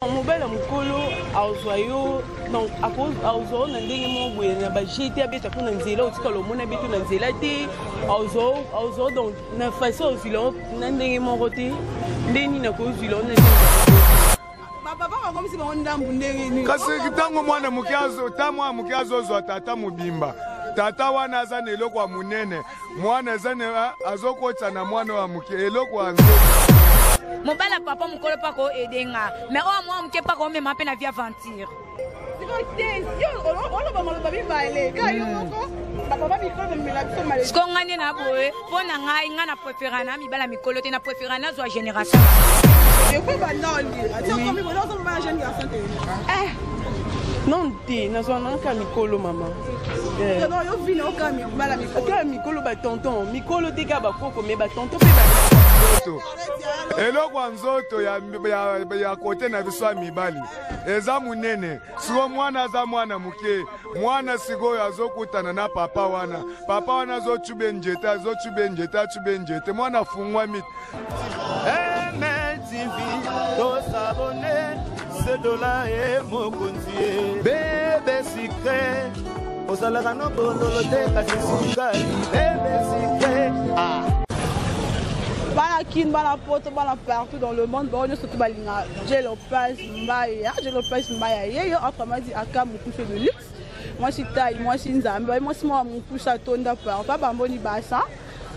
Mobali ya mokolo azwa yo, donc azwa yo na ndenge moko boye na baje te, abeta mpo na nzela otikala omona beto na nzela te, azwa yo donc na façon ozwila yo na ndenge moko te. Ndenge nini akozwila yo na ndenge? Bapapa bakomisi bango ndambu ndenge nini? Kasi ntango mwana moke ta mwana moke azozwa tata mobimba, tata wana aza na eloko ya monene, mwana eza azokotisa na mwana oyo ya moke eloko ya nzoto. Mobali ya papa mokolo mpo akoede nga, mais oyo mwa moke mpo akomema mpe na vie aventure. Oloba maloba mibale kaka yo moko, bapapa mikolo bamemela biso male. Siko ngai nde na boye mpo na ngai, ngai na préféra na mibala mikolo te, na préféra nazwa génération. Depuis banda olira ti okomi boye, ozomobala jeune garçon te? Non te, nazwa nanga mikolo, mama. Non, yo vina okaka mibala mikolo. Kaka mikolo, batonton mikolo te, kaka bakoko, mais batonton mpe. Nzoto, eloko ya nzoto ya kote na biso ya mibali eza monene. Sikoyo mwana aza mwana moke, mwana sikoyo azokutana na papa wana, papa wana azocube njete, azocube njete, acube njete, mwana afungwami. MLTV, tosabone sedola ye mokonzi ye bebe sikre, ozalaka no bololo te kasi sukali bebe sikre. Ah. Bana Kin, bana Poto, bana partout dans le monde, bango nyonso to balinga J Lopez Mbaya. J Lopez Mbaya yeyo, autrement dit aka mokuse de luxe, mwasi tai, mwasi nzambe, mwasi mwa mokuse atonda partout, bamboni basa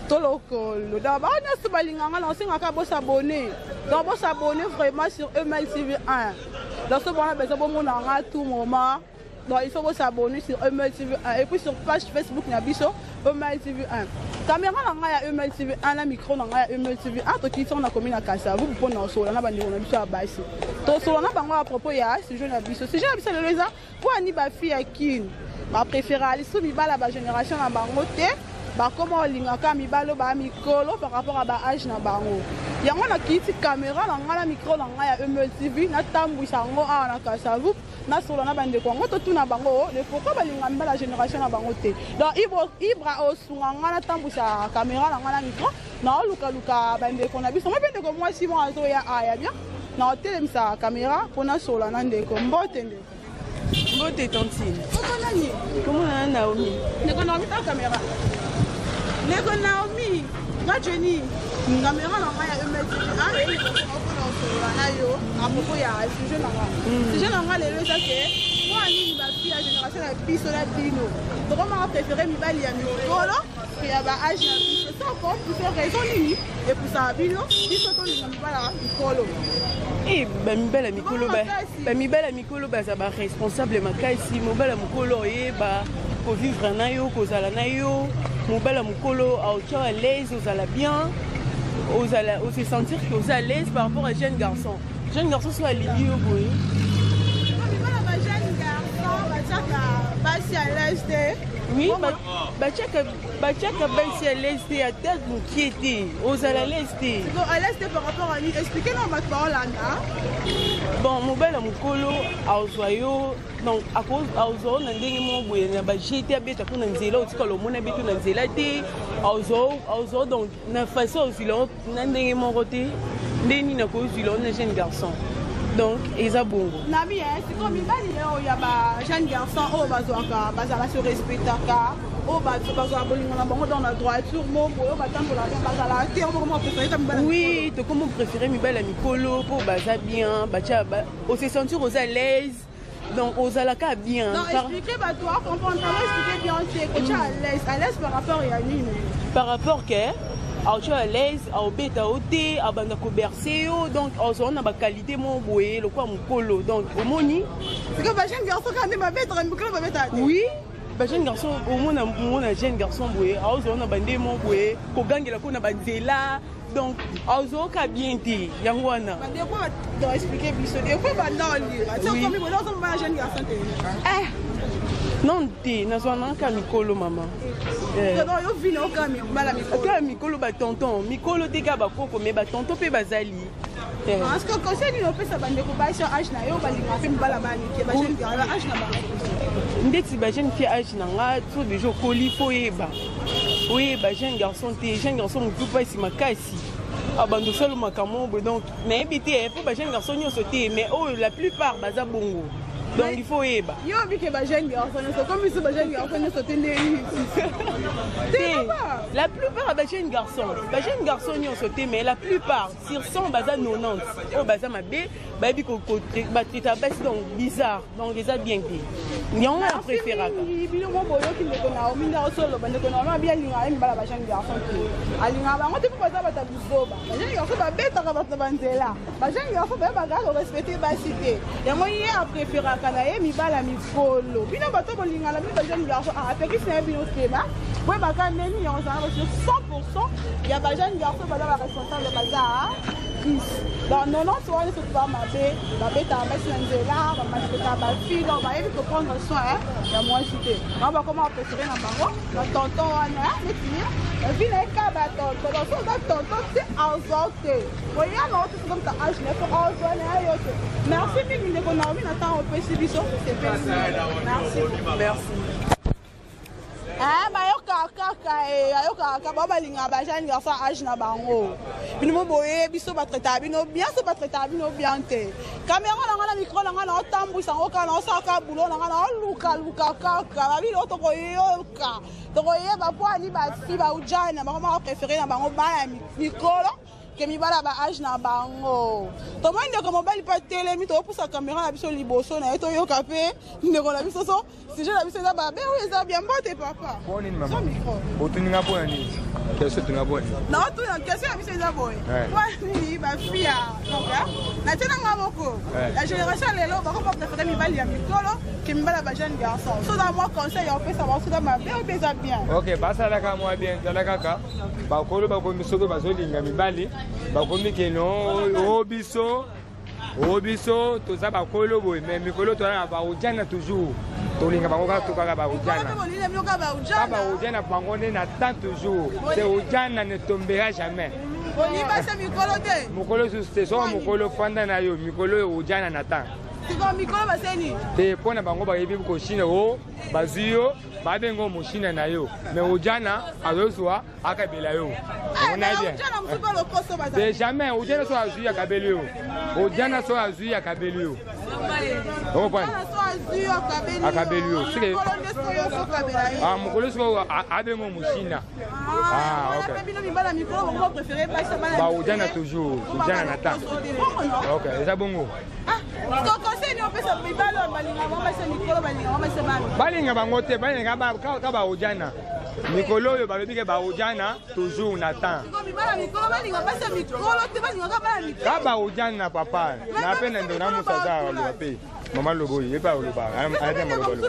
to lokolo. Donc bango nyonso balinganga na osengaka bosabone, donc bosabone vraiment sur ML TV 1. Donc so bona besoin bomonanga tout moment, donc il faut vous s'abonner sur ML TV 1 et puis sur page Facebook na biso ML TV 1. Caméra na ngai ya ML TV 1 na micro na ngai ya ML TV 1, tokiti na commune ya Kasavu mpona osola na bandeko na biso ya basi. Tosola na bango à propos ya sujet na biso. Sujet na biso lelo eza mpo ani bafille ya Kin bapréféra lisusu mibala bagénération na bango te, bakoma olingaka mibali oyo baya mikolo par rapport à baage na bango. Yango nakiti caméra na ngai na micro na ngai ya ML TV, natambwisa yango awa na Kasavu, nasola na bandeko yango, totuna bango le pourquoi balinga mibala génération na bango te. Donc Ibra osunga ngai natambwisa caméra na ngai na micro, naolukaluka bandeko na biso. Ngo mpe ndeko mwasi moko azoya aya bien, na otelemisa caméra mpo nasola na ndeko. Mbote ndeko. Mbote tantine. Koko nani? Komona na Naomi. Ndeko Naomi, ta caméra. Ndeko Naomi, nga Jenny, caméra na ngai ya MLTV mpona osolola na yo à propos ya sujet na nga. Sujet na nga lelo eza ke mpo nini bafille ya génération na biso na bino tokomaka préféré mibali ya mikolo ke ya baage na biso? Soko biso raison nini epusaka bino biso tolinga mibala mikolo? Bamibala mikolo, bamibala mikolo baza baresponsable makasi. Mobala mokolo oyeba kovivre na yo, kozala na yo. Mobala mokolo aotya à l'aise, ozala bien, ozala ose sentir que oza à l'aise par rapport à jeune garçon. Jeune garçon so alingi yo boye. Mibala ba jeune garçon batiaka basi à l'aise te? Oui, batiaka basi à l'aise te, ata mokie te, ozala à l'aise te. À l'aise te par rapport à nini? Explique na bato baolanda. Bon, mobali ya mokolo azwa yo, donc azwa yo na ndenge moko boye na baje te, abeta mpo na nzela otikala omona beto na nzela te, azwa yo donc na façon ozwila yo na ndenge moko te. Ndenge nini akozwila yo na jeune garçon? Donc eza bongo. Nabi, sikoyo mibali oyo ya ba jeune garçon oyo bazwaka, bazala se respectaka, oyo bazwaka bolingo na bango dans la droiture moko, oyo batambolaka bien, bazala te? Oyo bakoma préféré ka mibali? Oui, tokoma préféré mibali ya mikolo mpo baza bien, batia ose sentir oza à l'aise, donc ozalaka bien. Non, expliquer bato a comprendre, expliquer bien te. Kotia à l'aise, à l'aise par rapport ya nini? Par rapport ke aotya à l'aise, aobeta yo te, abanda koberce yo, donc ozala na baqualité moko boye lokola mokolo, donc omoni. Sikoyo bajeune garçon kaka nde babetaka mikolo, babetaka te? Oui, bajeune garçon, omona mona jeune garçon boye aozala na bande moko boye kogangela ko na banzela, donc azoyoka bien te, yango wana. Donc expliquer biso depuis banda olira ti okomi boye, ozomobala jeune garçon te? Non te, nazwa nanga mikolo, mama. Non, yo vina okaka mibala mikolo. Kaka mikolo, batonton mikolo te, kaka bakoko, mais batonton mpe bazali. Parce que conseil nini opesa bandeko basi age na yo balingaka mpe mibala banike, bajeune age na bango? Ndeti bajeune fille age na nga, so déjà okoli, fo oyeba, oyeba jeune garçon te. Jeune garçon motu mpasi makasi. Abanda osala makambo boye. Donc nayebi te, mpo bajeune garçon nyonso te, mais oyo la plupart baza bongo. Donc il faut oyeba. Yo obike bajeune garçon nyonso, comme biso bajeune garçon nyonso te, ndenge nini? Te, la plupart ya bajeune garçon, bajeune garçon nyonso te, mais la plupart, sur 100 baza 90 oyo baza mabe, bayebi batraita basi, donc bizarre. Donc eza bien te, yango nga na préféraka. Bino mo boyoki ndeko Naomi nde osoloba. Ndeko Naomi abi alingaka ye mibala bajeune garçon te, alingaka bango te mpo baza bato ya buzoba. Bajeune garçon babetaka bato na banzela, bajeune garçon bayebaka korespecte basi te. Yango ye apréféraka na ye mibala mikolo. Bino bato bolingana, bino bajeune garçon, apekisi na ye bino te, ba boyebaka ndeni yango ozala basi. 100 ya bajeune garçon baza baresponsable, baza 10, donc 90 wana soki ba mabe, babetaka basi na nzela, bamaltraitaka bafille, donc bayebi koprendre soin ya mwasi te. Bango bakoma bapréféré na bango na tonton wana, neti vi na ye ka batonton. Donc so oza tonton te, azwa te, oya na yo te, sokomta age na ye fo azwa na ye yo te. Merci mingi, ndeko Naomi, na ntango opesi biso. Sepeli, merci. Merci. Bayokaka kaka, bayokaka kaka bao balingaka bajeune garçon age na bango. Bino mo boye, biso batraitaka bino bien, so batraitaka bino bien te. Caméra na nga na micro na nga, naotambwisa yango kaka, naosalaka boulot na nga, naolukaluka kaka babilo. Tokoyoka, tokoyeba mpo ani bafi baujana bango maka préféré na bango bana mikolo ke mibala ba age na bango. Tomoni ndeko mobali mpe atelemi, tokopusa caméra na biso liboso na ye, toyoka mpe ndeko na biso. So sujet na biso eza babe oyo eza bien. Mbote, papa. Zo micro. Otuninga mpona nini? Question tunga boni? Naotuna, question na biso eza boye: mpo nini bafille ya, donc natie nanga moko ya génération lelo bakoma préféré mibali ya mikolo ke mibali ya bajeune garçon? So na mwa conseil ya opesa bango, soza mabe oyo eza bien? Ok, basalaka mwa bien. Tala kaka bakolo bakomi, soki bazolinga mibali, bakomi keno o biso, o biso toza bakolo boye, mais mikolo toza na baujana toujours, tolinga bango kaka, tokaka baujana, ka baujana bango nde na temps toujours. C'est ujana ne tombera jamais. Olibasa mikolo te? Mokolo susu te. Soko mokolo fanda na yo, mikolo oyo ujana na temps. Sikoyo mikolo baseni? Te, mpo na bango bayebi koshina o bazwi yo, babenga moshina na yo, mais ujana azozwa akabela yo. Ona bien te, jamais. Ujana so azwi, akabeli yo. Ujana so azwi, akabeli yo. Okomprendre, akabeli yo. Sike mokolo sikoyo abenga moshina. Baujana toujours, ujana na temps. Ok, eza bongo. Balinga bango te, balinga ka baujana mikolo oyo balobi ke baujana toujours na temps, ka baujana. Papa na mpe na ndeko na musa aza aloba mpe mama lobo oyo ye mpe aloba ayate maloba.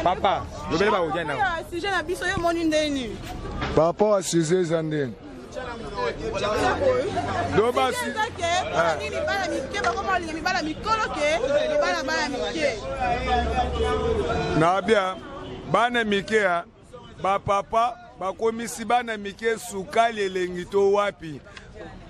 Papa, lobele baujana. Sujet na biso, yo moni ndeni? Papa wa sujet eza ndeni? Loba nini? Bana mike bakoma balinga mibala mikolo ke mibala bana mike. Nabia bana mike ya bapapa bakomisi bana mike sukali elengi to wapi.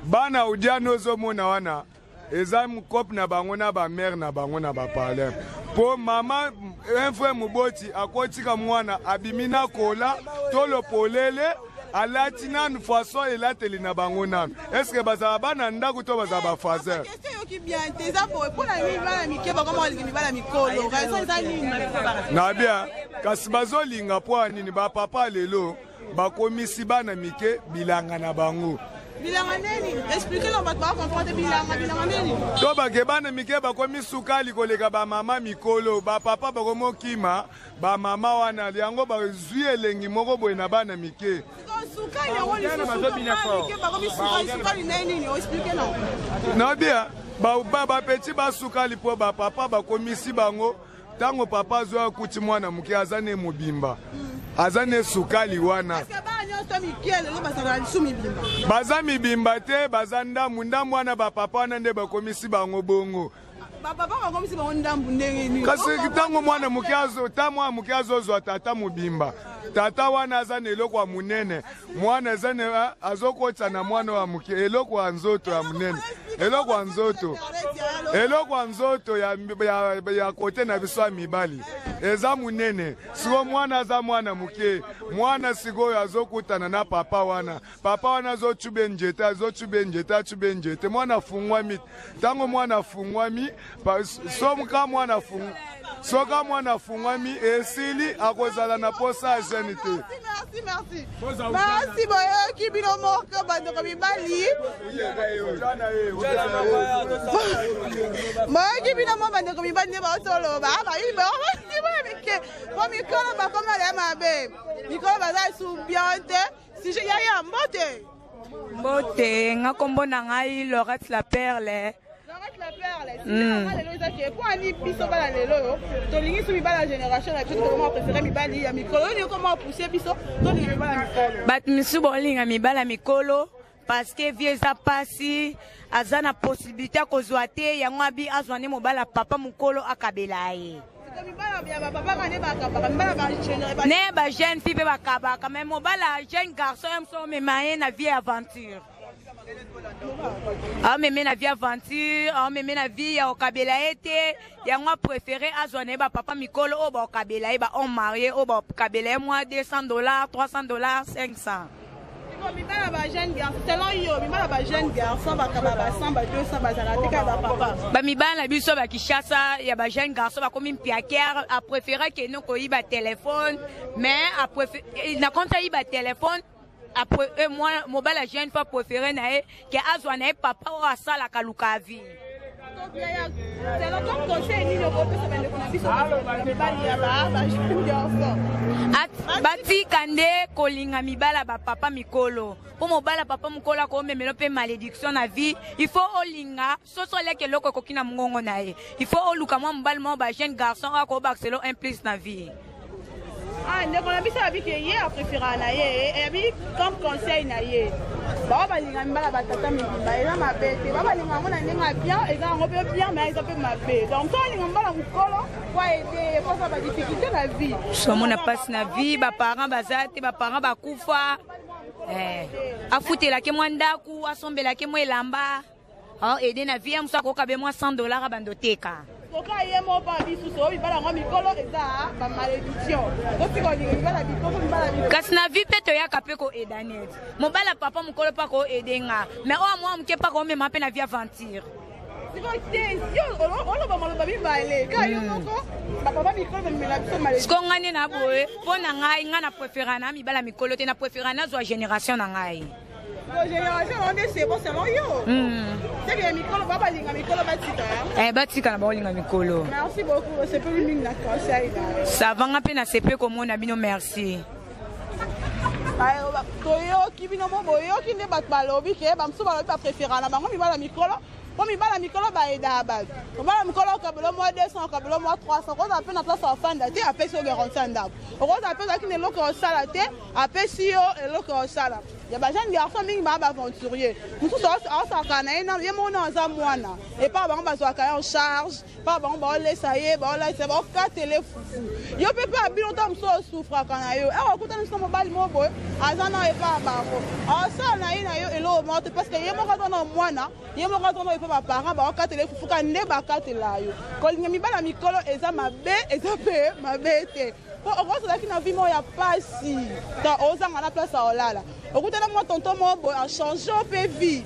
Bana odiana ozomona wana eza cope na bango na bamare na bango na baparler, mpo mama, un frère moboti akotika mwana abimi na kola to lopolele, alati nanu façon elateli na bango nanu. Est-ce bazala bana ndako to bazala bafaser? Question yoki bien te. Eza boye: mpo na nini bana mike bakoma balingi mibala mikolo? Raison eza nini? Nabia kasi bazolinga mpo ya nini? Bapapa lelo bakomisi bana mike bilanga na bango. Bilanga nini? Explique na bato bacomprendre. Bilanga, bilanga nini? To bake bana mike bakomi sukali koleka bamama mikolo. Bapapa bakomi okima bamama wana, yango bazwi elengi moko boye na bana mike. Sukali yango lisusu, mike bakomi sukali, sukali nde nini? Oexplique na. Nabia bapeti basukali mpo bapapa bakomisi bango. Ntango papa azwi, akuti mwana moke aza ne mobimba, aza ne sukali wana. Bana nyonso mike lelo bazalaka lisu mibimba? Baza mibimba te, baza ndambu ndambu wana. Bapapa wana nde bakomisi bango bongo. Bapapa bakomisi bango ndambu ndenge nini? Kasi ntango mwana moke, ta mwana moke azozwa tata mobimba. Tata wana aza na eloko ya monene, mwana eza na azokotisa na mwana ya moke eloko ya nzoto ya monene, eloko ya nzoto, eloko ya nzoto ya kote na biso ya mibali eza monene. Sikoyo mwana aza mwana moke, mwana sikoyo azokutana na papa wana, papa wana azotube njete, azotube njete, atube njete, mwana afungwami. Ntango mwana afungwami, soka mwana afungwami, soka mwana afungwami esili, akozala na posa ya jeune te. Merci, merci. Merci, boyoki bino moko bandeko mibali. Boyoki bino moko bandeko mibali nde baotoloba bayi mike po mikolo bakoma ya mabe, mikolo baza su bien te. Sujet ya ya mbote. Mbote, nga kombo na ngai Laurette la Perle. Laurette la Perle, si lelo eza ke po ani biso bana lelo oyo tolingi so mibali ya génération na biso, tokoma préféré mibali ya mikolo oyo koma pousser biso tolinga mibali ya mikolo. Bato misusu bolinga mibali ya mikolo parce que vie eza pasi, aza na possibilité ya kozwa te, yango abi azwa nde mobali ya papa mokolo akabela ye. Ne ba jeune fille mpe bakabaka, mais mobali ya jeune garçon ye mosu omema ye na vie aventure, aomeme na vie aventure, aomeme na vie ya kokabela ye te. Yango apréféré azwa na ye bapapa mikolo oyo bakokabela ye, bahomme marié oyo bakokabela ye mwa $200, $300, 500. Mibala ba jeune garçon, selon yo, mibala ba jeune garçon bakaba ba 100, ba 200, bazala te kaka bapapa? Bamibala na biso bakishasa ya ba jeune garçon bakomi mpiaker, apréféré akende koyiba telefone, mais na compte ayiba telefone, mobali ya jeune fa préféré na ye ke azwa na ye papa oyo asalaka luka vie. Selon comme conseil nini okopesa bandeko na biso mibali ya ba jeune garçon? Batika nde kolinga mibala ya bapapa mikolo, mpo mobala papa mokolo akomemela mpe malédiction na vie. Il faut olinga soso aliaki eloko ekoki na mongongo na ye. Il faut oluka mwa mobali moko ba jeune garçon oyo akobakiselo un plus na vie. Ah, ndeko na biso abi ke ye apréféraka na ye, eyabi comme conseil na ye, bao balinga mibala batata mibimba eza mabe te, bao balinga yango na ndenge ya bien, eza yango mpe bien, mais eza mpe mabe. Donc so olinga mobala mokolo po aide ye, po aza badifficulté na vie. Somona mpasi na vie, baparent baza te, baparent bakufa, afutelaki mwa ndako, asombelaki mwa elamba, aide na vie ya mosu, akoka be mwa $100 abanda oteka. Soka ye moko mpa bisusu oyo mibala yango mikolo eza bamalédiction, tosika olinga mibala bikoko, mibala mikolo. Kasi na vie mpe toyaka mpe koeda neti mobali ya papa mokolo mpe akoede nga, mais oyo mwa moke mpe akomema mpe na vie aventure. Sikoyo te, yo oloba maloba mibale kaka yo moko, bapapa mikolo bamemela biso malédiction. Siko ngai nde na boye, mpo na ngai, ngai na préféra na mibala mikolo te, na préféra nazwa génération na ngai. Génération yango nde c'est bon selon yo? C'est que mikolo ba balinga mikolo batika. Eh, batika na baolinga mikolo. Merci beaucoup, osepeli mingi na conseil na. Ça va, nga mpe nasepe komona bino, merci. Toyoki bino mo, boyoki nde bato balobi ke bamosusu balobi bapréféra na bango mibala mikolo, mpo mibala mikolo baaidaka bato. Mobala mikolo okabelo mwa 200, okabelo mwa 300, okozala mpe na place ofanda te, apesi yo garantie ya ndako, okozala mpe ozalaki na eloko ya osala te, apesi yo eloko ya osala. Ya bajeune garçon mingi baa baaventurier, mosusu aosalaka na ye nano ye moko nano aza mwana epa bango, bazwaka ye en charge mpa bango, baolesa ye, baolakisa, baokatele fufu. Yo mpe mpe abino ta mosusu osufraka na yo, awa okutani biso mobali moko boye aza na epa ya bango, aosala na ye na yo eloko moko te, parce que ye moko aza na mwana, ye moko aza na epa baparent, baokatele fufu ka nde bakatela yo. Kolinga mibala mikolo eza mabe, eza mpe mabe te, mpo okozalaki na vie moko ya pasi, ta ozanga na place ya olala, okutana mwa tonton moko boye, achange mpe vie.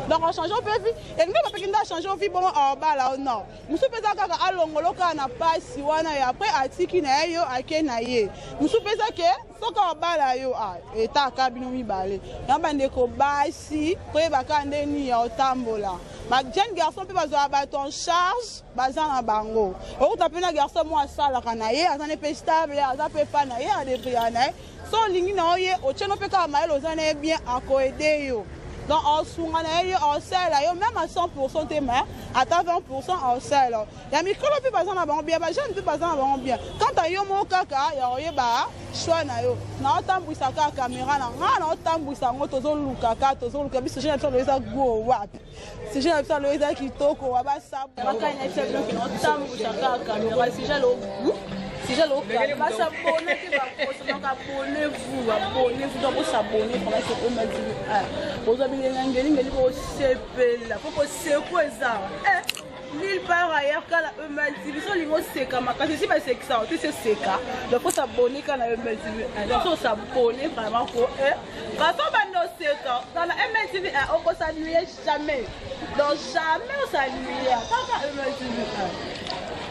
Donc achange mpe vie, elingi bapeki nde achange vie bongo aobala o non. Mosusu mpe eza kaka alongolo kaka na pasi wana ya après atiki na ye yo, ake na ye. Mosusu mpe eza ke soki obala yo etaka bino mibale na bandeko basi, toyeba kaka nde nini ya otambola. Bajeune garçon mpe bazwaka bato en charge, baza na bango, okuta mpe na garçon moko asalaka na ye, aza ne mpe stable, aza mpe pa na ye, adébrouillaka na ye. So olingi na yo ye, otieno mpe kaka mayele, oza na ye bien, akoaider yo. Donc aosunga na ye yo, aosalela yo même à 100 te, mais ata 20 aosalela. Ya mikolo mpe baza na bango bien, bajeune mpe baza na bango bien. Quant à yo moko kaka ya oyeba choix na yo. Naotambwisa kaka caméra na nga, naotambwisa yango, tozoluka kaka, tozoluka biso. Sujet na biso alo eza go wapi? Sujet na biso alo eza kitoko wa basabu bakai na biso biloko. Naotambwisa kaka caméra, sujet alo gu. Sujet local. Basabonner te bakosa. Donc abonnez-vous, abonnez-vous. Donc bosabonner vraiment sur Emel TV 1. Bozwa bilenga ngelingeli bosepela. Po koseko eza. Eh, nulle part ailleurs kala Emel TV. So olingi oseka makasi esi basekisa te se seka. Donc faut s'abonner kala Emel TV 1. Donc so s'abonner vraiment ko eh. Kasi obanda oseka dans la Emel TV 1 okosanuye jamais. Donc jamais osanuye kaka Emel TV 1.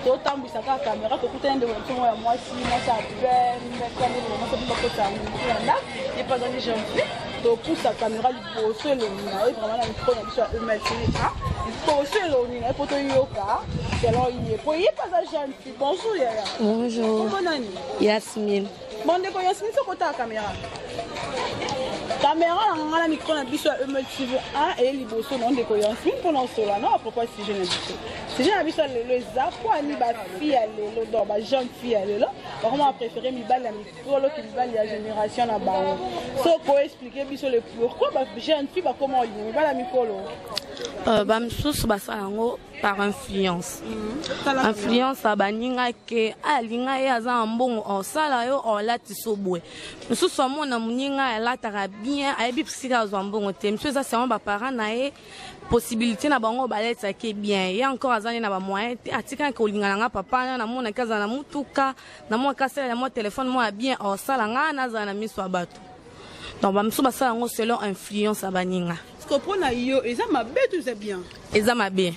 Totambwisa kaka kamera, tokutani ndeko na biso moko ya mwasi, mwasi ya pembe, tani ndeko mwasi mpe bakotisa motu na ndako ye mpe azali jeune fille. Topusa kamera liboso elongi na ye vraiment na micro na biso ya Emel TV 1, liboso elongi na ye mpo toyoka selon ye, mpo ye mpe aza jeune fille. Bonjour yaya. Bonjour. Kombo nani? Yasmine. Bon ndeko Yasmine, soki otala kamera, kamera na nga na micro na biso ya Emel TV 1 eye liboso na ndeko Yasmine mpona osola na à propos ya sujet na biso. Sujet na biso ya lelo eza po ani bafille ya lelo, donc bajeune fille ya lelo bakoma bapréféré mibali ya mikolo ke mibali ya génération na bango. So koexplike biso le pourquoi bajeune fille bakoma olinga mibali ya mikolo. Bamisusu basala yango par influence. Influence ya baninga ke alinga ye aza na mbongo, osala yo olatisa boye. Mosusu amona moninga alataka bien, ayebi sika azwa mbongo te. Mosusu eza seulement baparent na ye, possibilité na bango baletisaki bien, ye encore aza nde na bamoyen te, atikaki kolinga na nga papa na namonaki azala na mutuka, namonaki asalela mwa telefone mwa ya bien, osala nga nazala na miso ya bato. Donc bamosusu basala yango selon influence ya baninga. Parce que mpona yo eza mabe to eza bien? Eza mabe.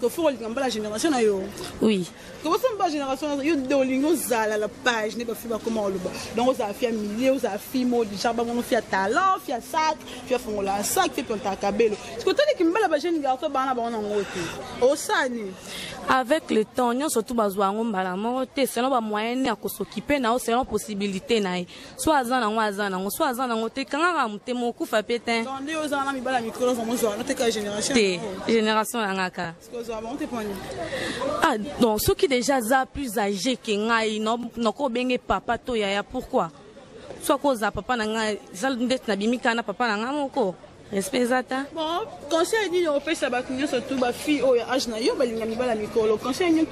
Parce que faut olinga mbala génération na yo. Oui. Kobosa mbala génération na yo nde olingi ozala la page nde bafi bakoma oloba. Donc ozala fi ya milieu, ozala fi mo déjà bango fi ya talent, fi ya sac, fi ya fongola sac, fi planta kabelo. Parce que otali kimbala ba jeune garçon bana bango nango te. Osani. Avec le temps nyonso tu bazwa yango mbala moko te, selon bamoyen ya kosokipe na yo, selon possibilité na ye. So aza nango, aza nango, so aza nango te, kangaka motema, okufa pe te. Donc nde ozala na mibala mikolo vraiment ozala no te ka génération. Te, génération na nga kaka. Parce que ozala bango te poni. Ah donc soki déjà aza plus âgé ke ngai, noko obenge papa to yaya, pourquoi? So akozala papa na ngai, eza ndeti nabimi kaka na papa na ngai moko, respect eza ta. Bon, conseil nini opesa bato nyonso tu bafille oyo age na yo balinga mibala mikolo? Conseil nini,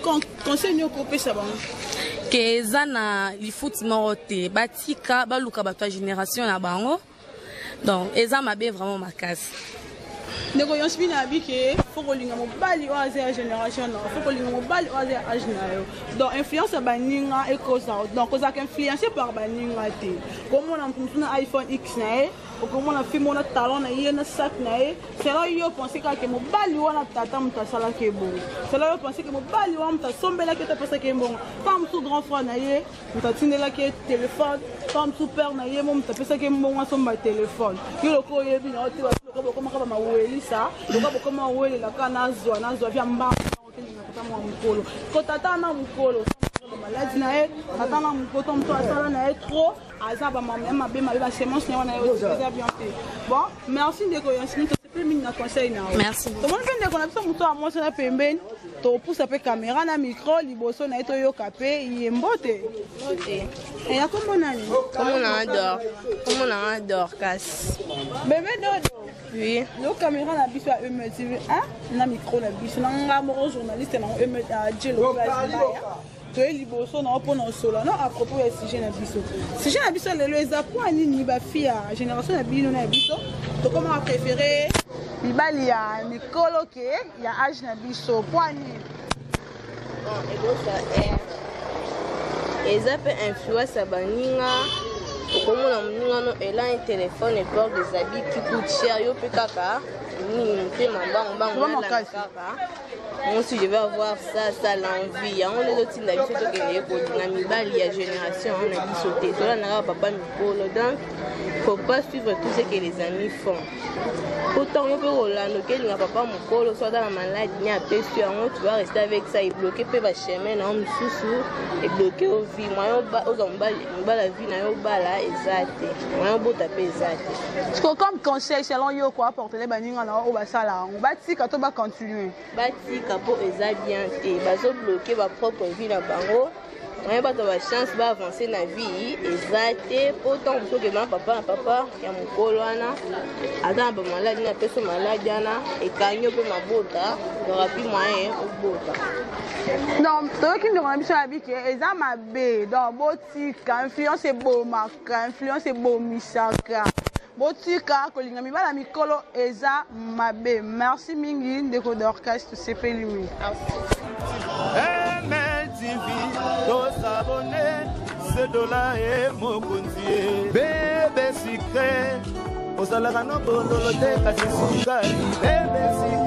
conseil nini okopesa bango? Ke eza na lifuti moko te, batika baluka bato ya génération na bango. Donc eza mabe vraiment makasi. Ndeko Yasmine abi ke faut kolinga mobali oyo aza ya génération na yo, faut kolinga mobali oyo aza ya age na yo. Donc influence ya baninga ekoza, donc kozalaka influencé par baninga te. Komona motu mosusu na iPhone X na ye, okomona fi mona talon na ye na sac na ye, sela yo pense kaka ke mobali wana tata moto asalaki ebongo, sela yo pense ke mobali wana moto asombelaki ye to apesaki ye mbongo. Ntango mosusu grand frère na ye moto atindelaki ye telefone, ntango mosusu père na ye mo moto apesaki ye mbongo asomba telefone. Yo lokola oyebi na yo te, lokola bokomaka bamawelisa, lokola bokoma owelela kaka nazwa nazwa via mbango, okelinga tata mwa mokolo ko tata na mokolo bamaladi na ye, tata na mokolo to moto asala na ye trop, aza bamama ya mabe mabe, basemence na ye wana ye eza bien te. Bon, merci ndeko Yasmine, tosepeli mingi na conseil na yo. Merci. Tomoni mpe ndeko na biso moto ya mwasi na pembeni, topusa mpe kamera na micro liboso na ye, toyoka mpe ye. Mbote. Ya kombo nani? Kombo na nga Dor. Kombo na nga Dorcas. Bebe Dodo. Oui. Lo caméra na biso ya Emel TV 1 na micro na biso na nga moko journaliste na Emel Jelo Mbaya, toye liboso na yo mpona osola no à propos ya sujet na biso. Sujet na biso lelo eza mpo ya nini bafille ya génération na bino na ya biso tokomaka préféré mibali ya mikolo ke ya age na biso? Mpo ya nini? Bon, ekosa eza mpe influence ya baninga. Okomona moninga no ela un téléphone et porte des habits qui coûtent cher, yo mpe kaka nini, motema mbango mbango nalanda kaka. Moi aussi je vais avoir ça, ça l'envie yango nde ezotinda biso tokende kolinga mibali ya génération na biso te, tolandaka papa mikolo. Donc faut pas suivre tout ce que les amis font, po ntango yo mpe kolanda okelinga papa mokolo, so aza na maladi ni apesi yango, tu vas rester avec ça, ebloke mpe bachemin na yo mosusu, ebloke yo vie. Moyen ozwa mobala vie na yo obala eza te, moyen obota mpe eza te. Parce que comme conseil selon yo ko apporter baninga na oyo basala yango, batika to bacontinue? Batika, mpo eza bien te, bazobloke bapropre vie na bango. Moyen bato ya bachance baavance na vie eza te, mpo ntango mosusu okema papa na papa ya mokolo wana aza na bamaladi na peso maladi wana ekangi yo mpe mabota orapi moyen obota. Donc toyoki ndeko na biso ya bike eza mabe. Donc botika influence, ebomaka influence, ebomisaka. Botika kolinga mibala mikolo, eza mabe. Merci mingi, ndeko Dorcas, tosepeli mingi. MLTV, tosabone sedola e mokonzi ye bebe sucré, ozalaka no bololo te kasi sukali bebe sucré.